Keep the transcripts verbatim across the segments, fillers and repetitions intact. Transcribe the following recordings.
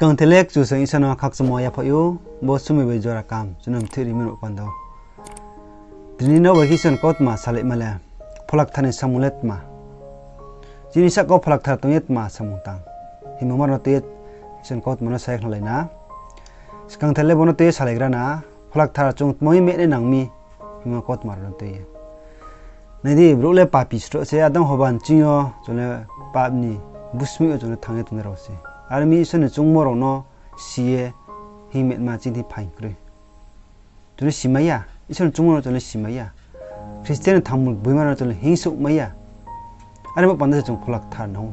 Skangther le Kchusoyang Isor no khakchangmo yaphaih ou, bo sumi bai jora kaham chung no mthoih ri mi ro panda wo. Tini no bai khe Isor ni kautma salaima le, Pholakthar ni samung le tma? Chini sahka wo Pholakthar tong ye tma samung tang hingmo ma ro no tui ye Isor ni kautma no sa ye khnalai na. Skangther le bo no tui ye salaigra na, Pholakthar chung tma ye mehnai nang mi hingmo kautma ro no tui ye. Nai di, brouh le papi sroh se, Adam Hoba ni ching yo chung le pap ni busmih yo chung le thanng ye tongnai rao se. Are mi Isor ni choungmo rao no si ye hing metma chini phaing kroi. Chung le simai ya, Isor ni choungmo no chung le simai ya. Christian ni thanngmo gboima no chung le hingsouhmai ya. Are bo panda se chung Pholakthar nang ou.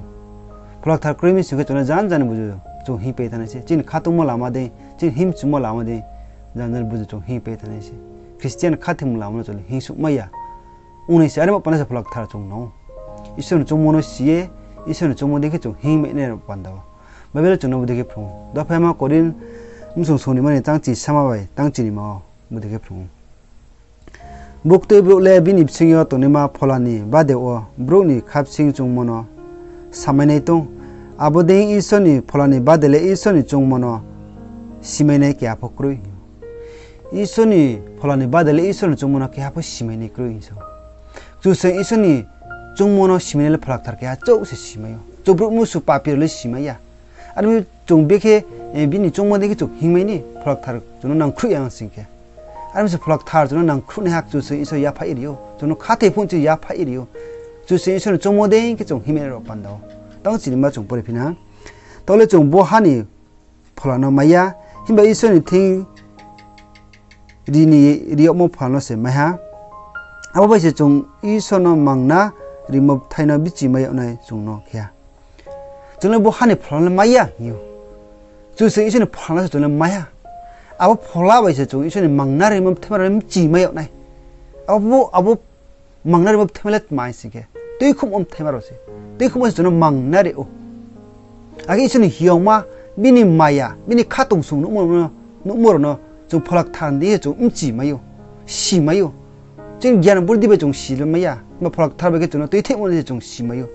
Pholakthar kroi mi sing khe chung le jan jan ni buzu chung hingpai thanng nai se. Chini khatungmo lama dei, chini himchumo lama dei, jan jan ni buzu chung hingpai thanng nai se. Christian khatungmo lama no chung le hingsouhmai ya. Ong nai se, are bo panda se Pholakthar chung nang ou. Isor ni choungmo no si ye, Isor ni choungmo dei khe chung hingmai nai ro panda wo. Bible chung no bo dei khe phrung ou. Dophaima Korinth bsung songni mani tang chi sama bai tang chi ni ma wo bo dei khe phrung ou. Buktui brouh le bini bsing yo tongnaima phola ni bade wo brouh ni khabsing chungmo no samai nai tong. Abo dei Isor ni phola ni bade le Isor ni chungmo no simai nai keha pho kroi. Isor ni phola ni bade le Isor ni chungmo no keha pho simai nai kroi hing sa ou. Kchusoyang Isor ni chungmo no simai nai le Pholakthar keha chouh se simai ou. Chung brouh mnusu papi rao le simai ya. Are mi chung bekhe, eh, bini choungmo dei khe chung hingmai ni Pholakthar chung no nangkhruh ya ong sing khe. Are mi se Pholakthar chung no nangkhruhnaiha Kchusoyang Isor yaphaih ri ou. Chung no khathoi phuh chi yaphaih ri ou. Kchusoyang Isor ni choungmo dei khe chung hingmai nai ro panda wo. Tang chini ma chung pore phi na. Taoh le chung bo ha ni phola no mai ya, himba Isor ni thing ri ni ri yagmo phola no se mai ha. Abo bai se chung Isor no mangna rimo bthai no bichimai yag nai chung no khe ha. Chung le bo ha ni phola no mai ya hing ou. Kchusoyang Isor ni phola no se chung le mai ha. Abo phola bai se chung Isor ni mangna rimo bthai ma rao no bichimai yag nai. Abo, abo mangna rimo bthai ma le tma hing sing khe, tuikhouhmo bthai ma rao se. Tuikhouhmo se chung no mangna ri ou. Akhe Isor ni hiyongma, bini maya, bini khatungsung nuhmo rao no, nuhmo rao no chung Pholakthar ni dei ye chung mchimai ou, simai ou. Chini gyan burdi bai chung simai ya, himba Pholakthar bai khe chung no tuithehmo ni se chung simai ou.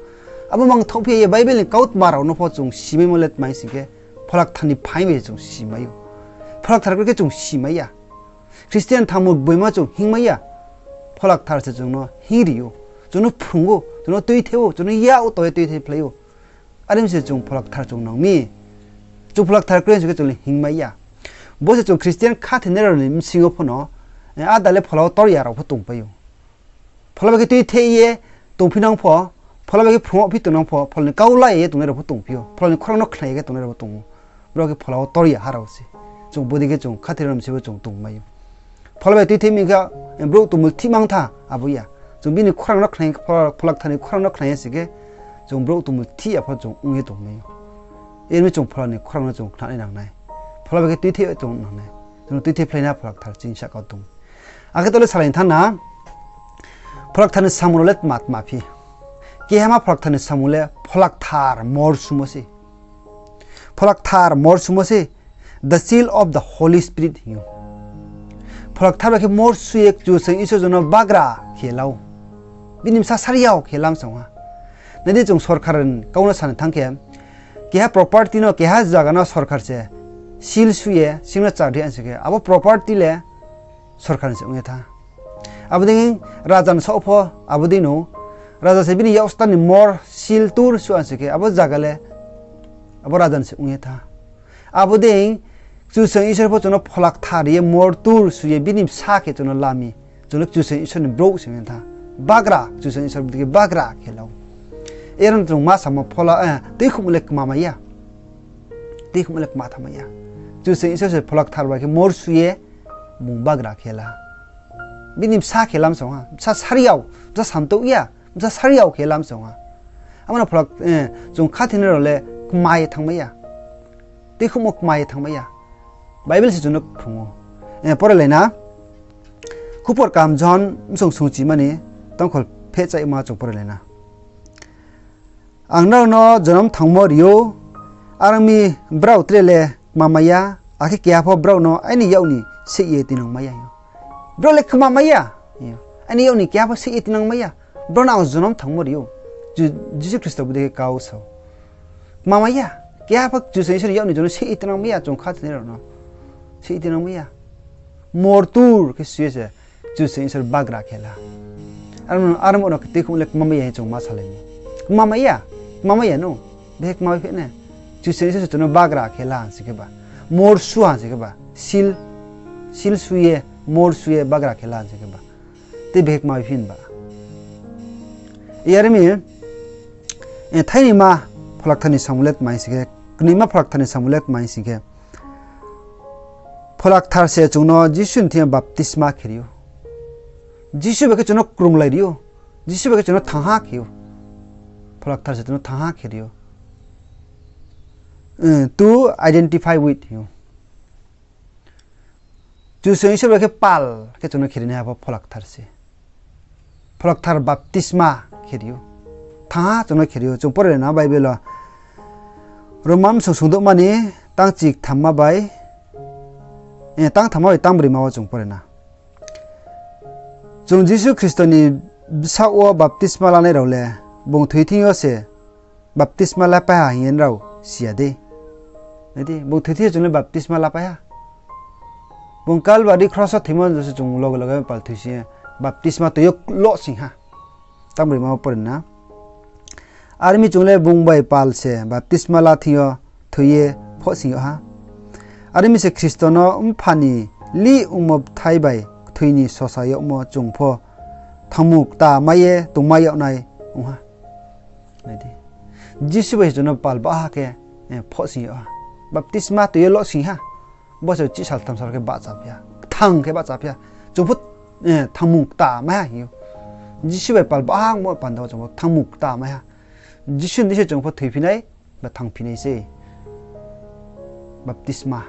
Abo mangthaoh phi ya ye Bible ni kautma rao no pho chung simaimo le tma hing sing khe, Pholakthar ni phaing bai chung simai ou. Pholakthar kroi khe chung simai ya. Christian thanngmo gboima chung hingmai ya. Pholakthar se chung no hingri ou, chung no phrung ou, chung no tuithe ou, chung no yak tong ye tuithe phlai ou. Are mi se chung Pholakthar chung nang mi. Chung Pholakthar kroi sing khe chung le hingmai ya. Bo se chung Christian khathoinai rao ni bsing yo pho no, eh, ada le phola wo tor ya rao pho tongpai ou. Phola bai khe tuithe ye tongphi nang pho, phola bai khe phrung phi tongnang pho, phola ni kau la ye tongnai rao pho tongphi ou, phola ni khorang no khnai ye khe tongnai rao pho tong ou. Brao khe phola wo tor ya ha rao se. Chung bo dei khe chung khathoi rao ni bsing yo chung tongmai ou. Phola bai tuithe mi khe, eh, brouh tongmulthih mang tha, abo ya. Chung bini khorang no khnai, phola, Pholakthar ni khorang no khnai ya sing khe, chung brouh tongmulthih ya pho chung ong ye tongmai ou. Are mi chung phola ni khorang no chung khnanai nang nai. Phola bai khe tuithe chung nang nai. Chung tuithe phlai na Pholakthar chini sahka wo tong. Akhe taoh le salai thanng na, Pholakthar ni samung rao le tma tma phi? Kehama Pholakthar ni samung le Pholakthar mor sumo se. Pholakthar mor sumo se, the seal of the Holy Spirit hing ou. Pholakthar bai khe mor su ye Kchusoyang Isor chung no bagra khe la ou. Bini bsa sariao khe lam song ha. Nai di, chung sorkar ni kau no sa ni thanng khe, keha property no, keha zaga no sorkar se seal su ye, seal no chari ang sing khe, abo property le sorkar ni se ong ye tha. Abo dei raja ni saoh pho abo dei no, raja se bini yak stha ni mor seal tur su ang sing khe, abo zaga le abo raja ni se ong ye tha. Abo dei Kchusoyang Isor pho chung no Pholakthar ye mor tur su ye bini bsa khe chung no la mi. Chung le Kchusoyang Isor ni brouh se ong ye tha. Bagra, Kchusoyang Isor bo dei khe bagra khe la ou. Aro no chung ma samo phola, eh, tuikhouhmo le kma mai ya. Tuikhouhmo le kma tha mai ya. Kchusoyang Isor se Pholakthar bai khe mor su ye bung bagra khe la. Bini bsa khe lam song ha, bsa sariao, bsa samtouh ya, bsa sariao khe lam song ha. Abo no phola, eh, chung khathoinai rao le kma ye thanngmai ya. Tuikhouhmo kma ye thanngmai ya. Bible se chung no phrung ou. Eh, porelai na. Khupor kaham Johon bsung sungchima ni tongkhol phehchaima chung porelai na. Ang nrao no jonom thangmo ri ou, are ong mi brao tre le kma mai ya, akhe keha pho brao no aini yak ni seih ye tuinang mai ya. Brao le kma mai ya, aini yak ni keha pho seih ye tuinang mai ya, brao no ang jonom thangmo ri ou. Ji-, Jisu Khristo bo dei khe kau sa ou. Kma mai ya, Yapha Kchusoyang Isor ni yak ni chung no se itinang mai ya, chung khathoinai rao no. Se itinang mai ya. Mortur khe sui ye se Kchusoyang Isor bagra khe la. Aro, aro no khe tuikhouh le kma mai ya hing chung ma salai mi. Kma mai ya, kma mai ya no. Behe kma mai phi nai. Kchusoyang Isor se chung no bagra khe la hing se khe ba. Mor su hing se khe ba. Sil, sil su ye, mor su ye bagra khe la hing se khe ba. Tei behe kma mai phi ba. Yar mi, eh, thaini ma Pholakthar ni samung le tma hing se khe, knoi ma Pholakthar ni samung le tma hing se khe, Pholakthar se chung no Jisu ni thing yo baptisma khe ri ou. Jisu bai khe chung no krunglai ri ou. Jisu bai khe chung no thangha khe ou. Pholakthar se chung no thangha khe ri ou. Eh, to identify with hing ou. Kchusoyang Isor bai khe pal khe chung no khe ri nai ha pho Pholakthar se. Pholakthar baptisma khe ri ou. Thangha chung no khe ri ou. Chung pore na Bible wo. Roman bsung sungdouhma ni tang chik thamma bai, eh, tang thamma bai tang broi ma wo chung pore na. Chung Jisu Khristo ni bsaoh wo baptisma lanai rao le bung thoi thing yo se baptisma lapai ha hing ye nrao si ya dei? Nai di, bung thoi thing yo chung le baptisma lapai ha. Bung Calvary kros wo thoimo se chung loge loge pal thoi si ye baptisma toi yo lohsing ha. Tang broi ma wo pore na. Are mi chung le bung bai pal se baptisma la thing yo thoi ye phohsing yag ha. Are mi se Khristo no mpha ni lih ongmo bthai bai kthoi ni sosa yagmo chung pho thangmung kta mai ye tongmai yag nai ong ha. Nai di. Jisu bai se chung no pal baha khe, eh, phohsing yag ha. Baptisma toi ye lohsing ha. Bo se chih sal tham sal khe bahcha phi ha. Kthang khe bahcha phi ha. Chung pho, eh, thangmung kta mai ha hing ou. Jisu bai pal bahangmo panda wo chung pho thangmung kta mai ha. Jisu ni se chung pho thoiphi nai, ba thangphi nai se. Baptisma.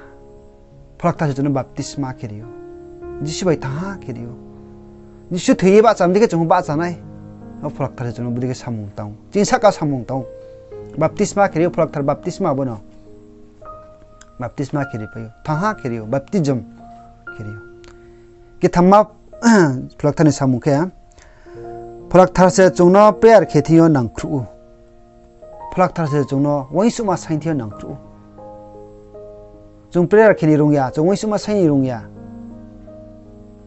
Pholakthar se chung no baptisma khe ri ou. Jisu bai thangha khe ri ou. Jisu thoi ye bahcha mi dei khe chung pho bahcha nai. O Pholakthar se chung no bodei khe samung tang ou. Chini sahka samung tang ou. Baptisma khe ri ou, Pholakthar baptisma bo no. Baptisma khe ri pai ou. Thangha khe ri ou. Baptism khe ri ou. Kethamma Pholakthar ni samung khe, Pholakthar se chung no prayer khe thing yo nangkhruh ou. Pholakthar se chung no uaingsouhma saing thing yo nangkhruh ou. Chung prayer khe ni rung ya, chung uaingsouhma saing ni rung ya.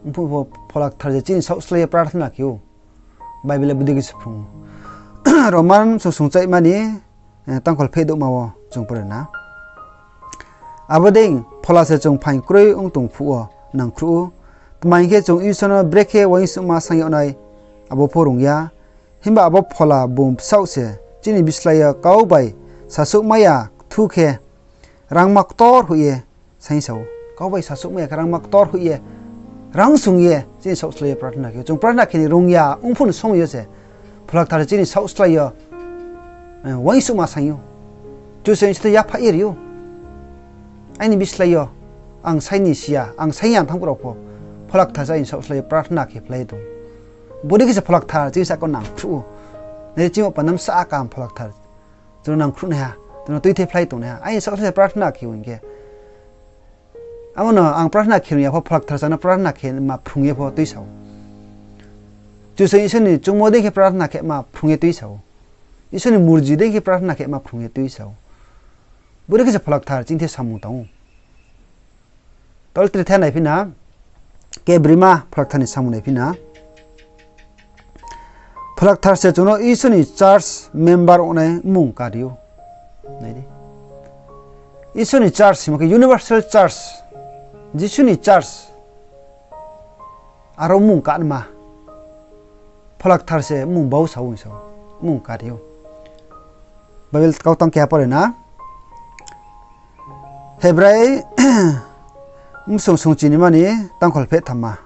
Mphuh pho Pholakthar se chini saohslái ye prarthana khe ou. Bible le bodei khe se phrung ou. Roman bsung sungchaihma ni, eh, tangkhol pheh douhma wo chung pore na. Abo dei phola se chung phaing kroi ong tong phuh wo nangkhruh ou. Tma hing khe chung Isor no brekhe uaingsouhma saing yag nai, abo pho rung ya. Himba abo phola bung bsaoh se chini bislái yo kau bai sasouhmai ya kthu khe rangma ktor hoih ye saing sa ou. Kau bai sasouhmai ya khe rangma ktor hoih ye, rang sung ye chini saohslái ye prarthana khe ou. Chung prarthana khe ni rung ya ong phuh ni somoi yo se Pholakthar se chini saohslái yo, eh, uaingsouhma saing ou. Kchusoyang se to yaphaih ye ri ou. Aini bislái yo ang saing ni si ya, ang saing ya thanng phuh rao pho Pholakthar se aini saohslái yo prarthana khe phlai ye tong ou. Bodei khe se Pholakthar chini sahka wo nangkhruh ou. Nai di, chini panda bsa kaham Pholakthar chung no nangkhruh naiha, chung no tuithe phlai tongnaiha. Aini saohslái se prarthana khe ou hing khe, abo no ang prarthana khe rung ya pho Pholakthar se ang no prarthana khe ma phrung ye pho tuisa ou. Kchusoyang Isor ni choungmo dei khe prarthana khe ma phrung ye tuisa ou. Isor ni murji dei khe prarthana khe ma phrung ye tuisa ou. Bodei khe se Pholakthar chini the samung tang ou. Tol tre the naiphi na, kebroima Pholakthar ni samung naiphi na. Pholakthar se chung no Isor ni church member ongnai mmung kari ou. Nai di. Isor ni church hingmo khe universal church, Jisu ni church. Aro mmung kanma. Pholakthar se mmung bau sa ou hing sa ou. Mmung kari ou. Bible kautang keha pore na. Hebrai bsung sungchinima ni tangkhol pheh thamma.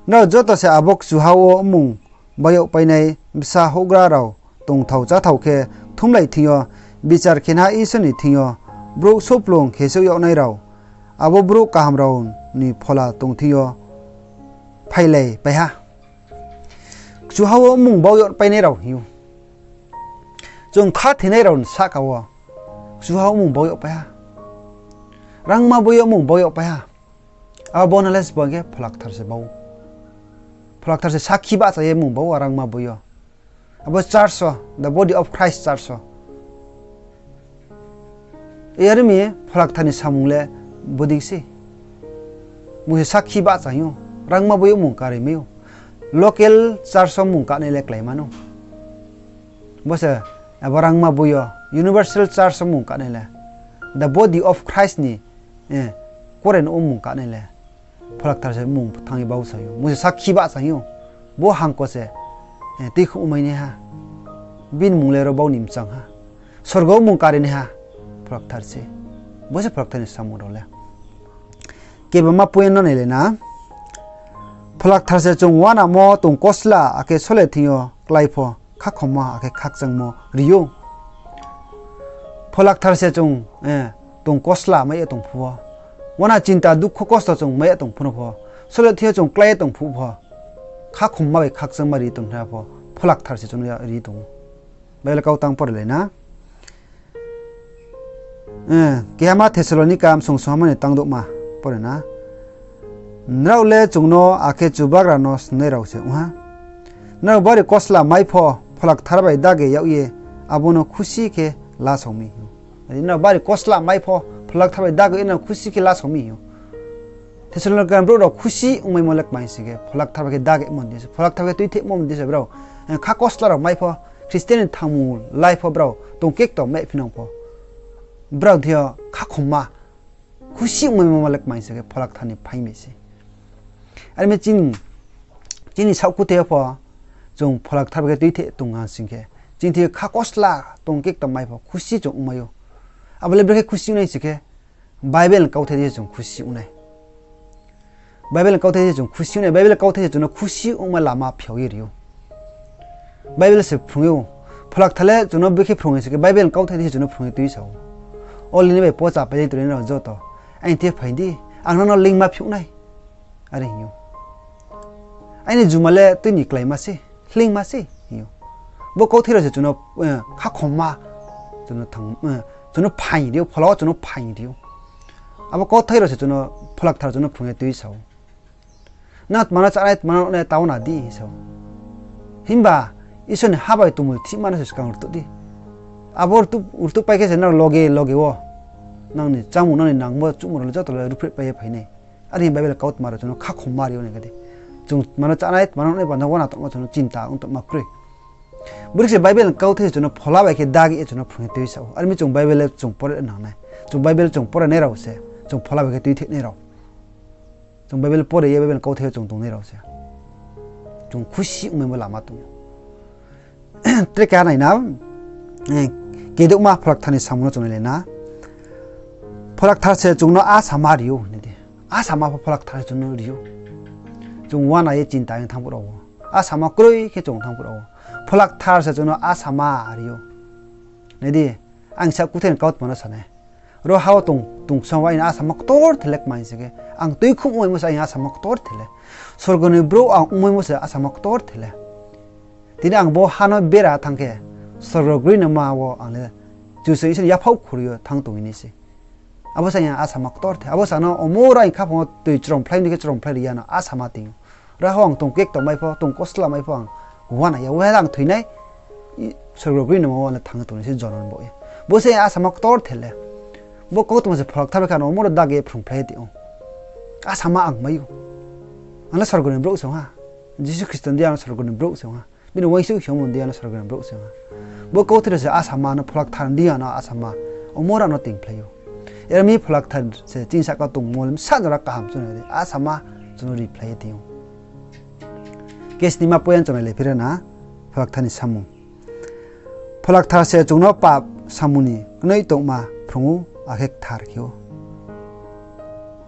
Nrao joto se abo kchuha wo mmung bau yagpainai bsa houhgra rao tongthao cháthao khe kthumlai thing yo bichar khenaiha Isor ni thing yo brouh souhplung khesouh yagnai rao, abo brouh kaham rao ni phola tong thing yo phailaipai ha. Kchuha wo mmung bau yagpainai rao hing ou. Chung khathoinai rao ni sahka wo kchuha wo mmung bau yagpai ha. Rangma boi yo mmung bau yagpai ha. Abo bo no le sbo hing khe Pholakthar se bau. Pholakthar se sakhi bahcha ye mmung bau a rangma boi yo. Abo church wo, the body of Christ church wo. Yar mi Pholakthar ni samung le bodei se. Mung se sakhi bahchang ou, rangma boi yo mung kari mai ou. Local church wo mung kanai le kláima nou. Bo se, abo rangma boi yo, Universal Church wo mung kanai le, the body of Christ ni, eh, kore no mung kanai le, Pholakthar se mung thanng ye bau chang ou. Mung se sakhi bahchang ou. Bo hangko se, eh, tuikhouh mai naiha. Bini mung le ro bau ni mchang ha. Sorgo mung kari naiha. Pholakthar se. Bo se Pholakthar ni samung rao le. Kebama point no nailai na. Pholakthar se chung uanamo tong kosla, akhe sole thing yo klái pho, khakhomma akhe khakchangmo ri ou. Pholakthar se chung, eh, tong kosla mai ye tong phuh wo, uana chinta dukho kosto chung mai ye tong phuh no pho, sole thing yo chung klái ye tong phuh pho, khakhomma bai khakchangma ri tong hna pho, Pholakthar se chung no ri tong ou. Bible kau tang pore lai na. Eh, kehama Thessalonika msong songma ni tang douhma pore na. Nrao le chung no akhe Chubagra no snungnai rao se ong ha. Nrao bari kosla mai pho, Pholakthar bai dage yag ye abo no khusi khe lasao mi hing ou. Nrao bari kosla mai pho, Pholakthar bai dage yag ye no khusi khe lasao mi hing ou. Thessalonika brouh rao khusi ongmaimo le kmai sing khe, Pholakthar bai khe dagemo ni se, Pholakthar bai khe tuithehmo ni se brao, eh, kha kosla rao mai pho, Christian ni thangmung lai pho brao tong kekto mai phi nang pho, brao thing yo khakhomma, khusi ongmaimo le kmai sing khe Pholakthar ni phaing bai se. Are mi chini, chini saohkuthai yo pho chung Pholakthar bai khe tuitheh tong ha sing khe, chini thing yo kha kosla tong kekto mai pho khusi chung ongmai ou. Abo le brekhe khusi ongnai sing khe, Bible ni kauthai di se chung khusi ong nai. Bible ni kauthai di se chung khusi ong nai. Bible ni kauthai se chung no khusi ongma lama phiao ye ri ou. Bible se phrung ou. Pholakthar le chung no bikhe phrung ye se khe Bible ni kauthai di se chung no phrung ye tuisa ou. O lini bai pocha pai di tongnai rao joto, aini thing phai di, ang nang no leingma phiouh nai. Are hing ou. Aini juma le tui ni kláima se, hleingma se, hing ou. Bo kauthai rao se chung no, eh, khakhomma, chung no thang, eh, chung no phaing ri ou, phola wo chung no phaing ri ou. Abo kauthai rao se chung no Pholakthar chung no phrung ye tuisa ou. Nang tma no chánai, tma no nuhnai tao na di, hing sa ou. Himba Isor ni ha bai tongmulthihma no se skang rtuh di. Abo rtuh, rtuh pai khe se nrao loge loge wo nang ni chámung, nang ni nangmo chuhmo rao le joto le ruhphreh pai ye phai nai. Are hing Bible kautma rao chung no khakhomma ri ou nai khe di. Chung tma no chánai, tma no nuhnai ba no uana tongmo chung no chinta ong tongma kroi. Bodei se Bible ni kauthai se chung no phola bai khe dagi ye chung no phrung ye tuisa ou. Are mi chung Bible le chung pore nang nai. Chung Bible chung pore nai rao se, chung phola bai khe tuitheh nai rao. Chung Bible pore ye Bible ni kauthai yo chung tongnai rao se, chung khusi ongmaimo lama tong ou. Tre keha nai na, eh, kedouhma Pholakthar ni samung no chung nailai na. Pholakthar se chung no asama ri ou, nai di. Asama pho Pholakthar se chung no ri ou. Chung uana ye chinta ong thanng phuh rao wo, asama kroi khe chung thanng phuh rao wo, Pholakthar se chung no asama ri ou. Nai di, ang saohkuthai ni kautma no sa nai. Ro ha wo tong, tong song wo aini asama ktorther le kmai sing khe, ang tuikhouh maimo se aini asama ktorther le. Sorgo ni brouh ang ongmaimo se asama ktorther le. Tini ang bo ha no bera thanng khe, sorgo groinama wo ang le Kchusoyang Isor ni yaphao khuri yo thanng tong nai se. Abo se aini asama ktorther. Abo sa no omo ro aini khaphang wo toi chrom phlai ni khe chrom phlai ri ya no asama tong ou. Ro ha wo ang tong kekto mai pho, tong kosla mai pho ang uana ya, uana ang thoi nai, sorgo groinama wo ang le thanng tong nai se jonom bo ye. Bo se asama ktorther le. Bo kautma se Pholakthar bai khe ano omo ro dagi phrung phlai ye tong ou. Asama ang mai ou. Ang le sorgo ni brouh se ong ha. Jisu Khristo ni deing yo ano sorgo ni brouh se ong ha. Bini uaingsouh khe omo ni deing yo ano sorgo ni brouh se ong ha. Bo kauthai rao se asama no Pholakthar ni deing yo ano asama omo ro ano tingphlai ou. Yar mi Pholakthar se chini sahka tongmo le bsa jora kaham chung nai di, asama chung no riphlai ye tong ou. Kesnima point chung nailai phi ra na, Pholakthar ni samung. Pholakthar se chung no pap samung ni knoih tongma phrung ou, akhe kthar khe ou.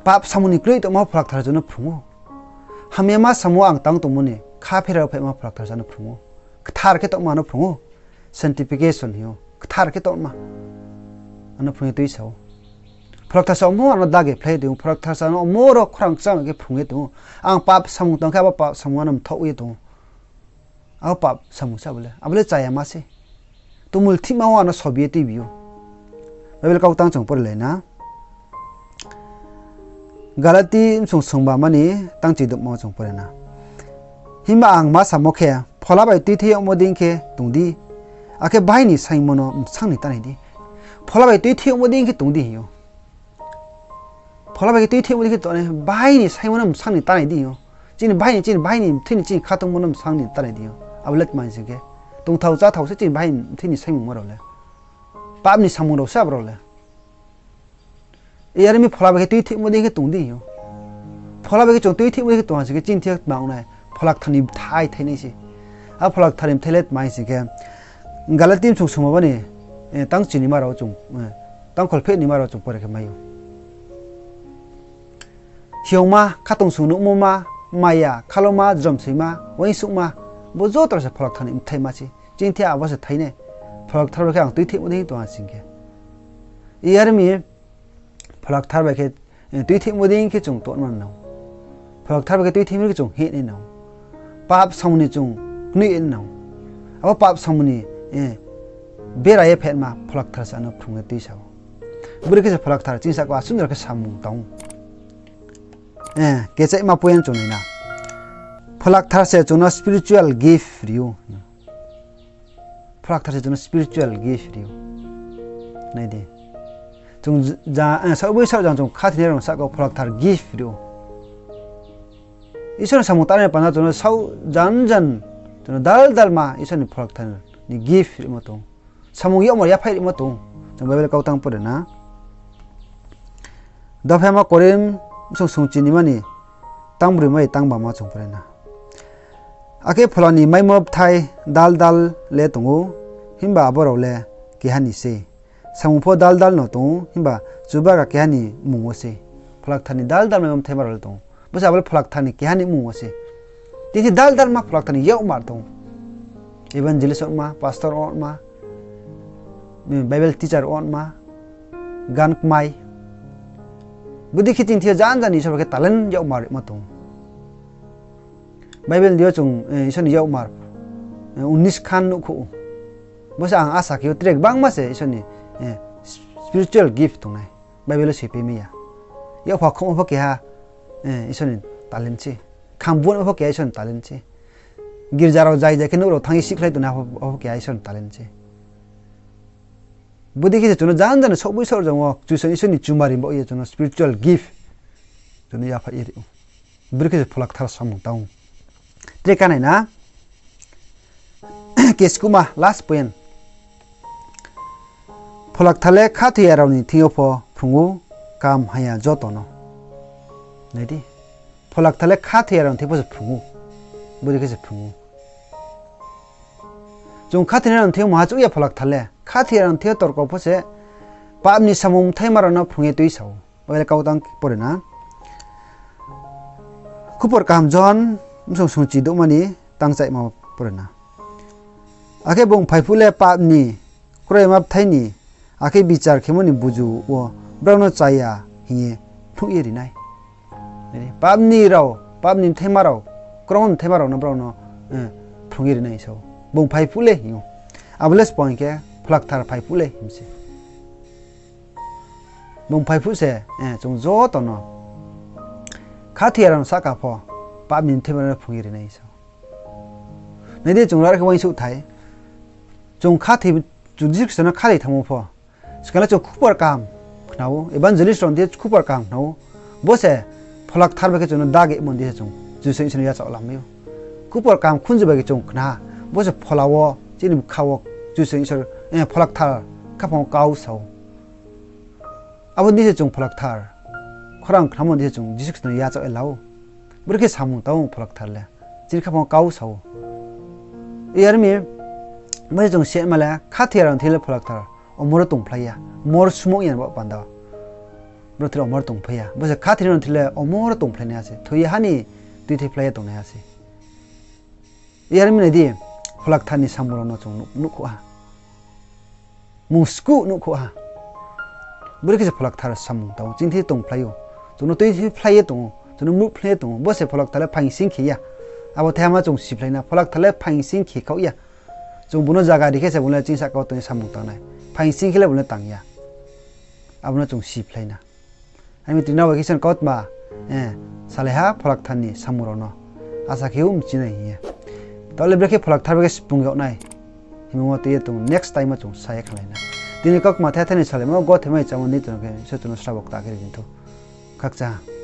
Pap samung ni knoih tongma Pholakthar chung no phrung ou. Hamyama samung ang tang tongmo ni kha phera wo phaima Pholakthar se ano phrung ou. Kthar khe tongma ano phrung ou. Sanctification hing ou. Kthar khe tongma. Ano phrung ye tuisa ou. Pholakthar se omo ano dagi phlai ye tong ou. Pholakthar se ano omo ro khorang kchang khe phrung ye tong ou. Ang pap samung tong khe abo pap samung ano mthaoh ye tong ou. Abo pap samung se abo le. Abo le chayama se. Tongmulthihma wo ano sobi ye tuibi ou. Bible kautang chung pore lai na. Galati bsung songbama ni tangchi douhma wo chung pore na. Himba ang ma samo khe, phola bai tuithei yagmo dei khe tong di, akhe bahai ni saingmo no bsang ni ta nai di. Phola bai tuithimo dei khe tong di hing ou. Phola bai khe tuithimo dei khe tongnai, bahai ni saingmo no bsang ni tanai di hing ou. Chini bahai ni, chini bahai ni mthoi ni chini khatungmo no bsang ni tanai di hing ou. Abo le tma hing sing khe, tongthao cháthao se chini bahai ni mthoi ni saingmungma rao le. Pap ni samung rao se abo rao le. Yar mi phola bai khe tuithimo dei khe tong di hing ou. Phola bai khe chung tuithimo dei khe tong ha sing khe chini thing yo tma ong nai, Phola Kthar ni bthai thai nai se. A Phola Kthar ni bthai le tma hing sing khe, Galati bsung sungma bani, eh, tang chinima rao chung, eh, tang kholpheh nima rao chung pore khe mai ou. Hiongma, khatungsung nuhmoma, maya, khaloma, jromsoima, uaingsouhma, bo joto rao se Phola Kthar ni bthaima se. Chini thing yo abo se thai nai. Phola Kthar bai khe ang tuithimo dei tong ha sing khe. Yar mi Phola Kthar bai khe, eh, tuithimo dei khe chung tongma nang. Phola Kthar bai khe tuithimo dei khe chung hih nai nang. Pap samung ni chung knoih nai nang. Abo pap samung ni, eh, bera ye phetma Phola Kthar se ano phrung ye tuisa ou. Bore khe se Phola Kthar chini sahka wo asuh jora khe samung tang ou. Eh, kechaihma point chung nai na. Phola Kthar se chung no spiritual gift ri ou. Phola Kthar se chung no spiritual gift ri ou. Nai di. Chung ja, eh, saoh bai saoh jang chung khathoinai rao sahka wo Phola Kthar gift ri ou. Isor ni samung tangnai panda chung no saoh jan jan, chung no dal dalma Isor ni Phola Kthar ni gift rimo tong. Samung yakmar yaphaih rimo tong. Chung Bible kau tang pore na. Dophaima Korinth bsung sungchinima ni tang broi mai tang bama chung pore na. Akhe phola ni maimo bthai dal dal le tong ou, himba abo rao le keha ni sei. Samung pho dal dal no tong ou, himba Chubagra keha ni mmung wo sei. Phola Kthar ni dal dal maimo bthaima rao le tong ou. Bo se abo le Phola Kthar ni keha ni mmung wo sei. Tini dal dalma Phola Kthar ni yakmar tong ou. Evangelist ongma, pastor ongma, Bible teacher ongma, gan kmai. Bodei khe chini thing yo jan jan ni Isor bai khe talent yakmar rimo tong ou. Bible di yo chung, eh, Isor ni yakmar, eh, unis khan nuhkhouh ou. Bo se ang asa khe ou tre gbangma se Isor ni, eh, spiritual gift tongnai. Bible wo soipai mai ya. Yakpha khouhmo pho keha, eh, Isor ni talent se. Kham buanmo pho keha Isor ni talent se. Girja rao jai jai khe nouh rao thanng ye sihkhlai tongnai pho, pho keha Isor ni talent se. Bodei khe se chung no jan jan ni saoh bai saoh jang wo Kchusoyang Isor ni chumari baoh ye chung no spiritual gift chung no yaphaih ye ri ou. Bore khe se Phola Kthar samung tang ou. Tre kanai na. Keskuhma last point. Phola Kthar le khathoiya rao ni thing yo pho phrung ou, kaham hamya joto no. Nai di. Phola Kthar le khathoiya rao ni thing yo pho se phrung ou. Bodei khe se phrung ou. Chung khathoinai rao ni thing yo maha chouh ya Phola Kthar le. Khathoiya rao ni thing yo torko pho se pap ni samung bthaima rao no phrung ye tuisa ou. Bo le kau tang pore na. Khupor kaham Johon bsung sungchi douhma ni tang chaihma pore na. Akhe bung phai phuh le pap ni, kroima bthai ni, akhe bichar khemo ni buzu wo brao no chaya hing ye phnuh ye ri nai. Pap ni rao, pap ni bthaima rao, kroi bthaima rao no brao no, eh, phrung ye ri nai se. Bung phai phuh le hing ou. Abo le sbo hing khe Phola Kthar phai phuh le hing se. Bung phai phuh se, eh, chung joto no khathoiya rao ni sahka pho pap ni bthaima rao no phrung ye ri nai se. Nai di, chung rao khe uaingsouhthai. Chung khathoi, chung Jisu Khristo no khathoi thanngmo pho, skang le chung khupor kaham khna ou, evangelist rao ni thing yo khupor kaham khna ou. Bo se Phola Kthar bai khe chung no dagimo ni thing yo se chung Jisu Isor no yachaoh lamai ou. Khupor kaham khunju bai khe chung khna ha. Bo se phola wo, chini bkha wo Jisu Isor, eh, Phola Kthar khaphang wo kau sa ou. Abo ni thing yo se chung Phola Kthar khorang khnamo ni thing yo se chung Jisu Khristo no yachaoh ye la ou. Bore khe samung tang ou Phola Kthar le. Chini khaphang wo kau sa ou. Yar mi, bo se chung sima le khathoiya rao ni thing yo le Phola Kthar omor wo tongphlai ya. Mor sumouh ya ni baoh panda. Boro thing yo omor tongphlai ya. Bo se khathoinai rao ni thing yo le omor wo tongphlai nai ya se. Thoi ye ha ni tuithephlai ye tongnai ya se. Yar mi nai di, Phola Kthar ni samung rao no chung nuh, nuhkhouh ha. Mung skuh nuhkhouh ha. Bore khe se Phola Kthar samung tang ou, chini thing yo tongphlai ou. Chung no tuithephlai ye tong ou, chung no muhphlai ye tong ou. Bo se Phola Kthar le phaing sing khe ya. Abo thaiha ma chung siphlai na, Phola Kthar le phaing sing khe khaoh ya. Chung bung no zaga ri khe se bung le chini sahka wo tong ye samung tang nai. Phaing sing khe le bung le tang ya. Abo no chung siphlai na. Ami tini bai khe Isor ni kautma, eh, salai ha Phola Kthar ni samung rao no. Asa khe ou mchi nai hing ye. Taoh le brekhe Phola Kthar bai khe sprung yag nai hingmo tui ye tong, next time wo chung sa ye khalai na. Tini kaukma the the ni salaimo gothe mai chámo ni tong khe se chung no srabo kta khe ri di thou. Khakchang ha.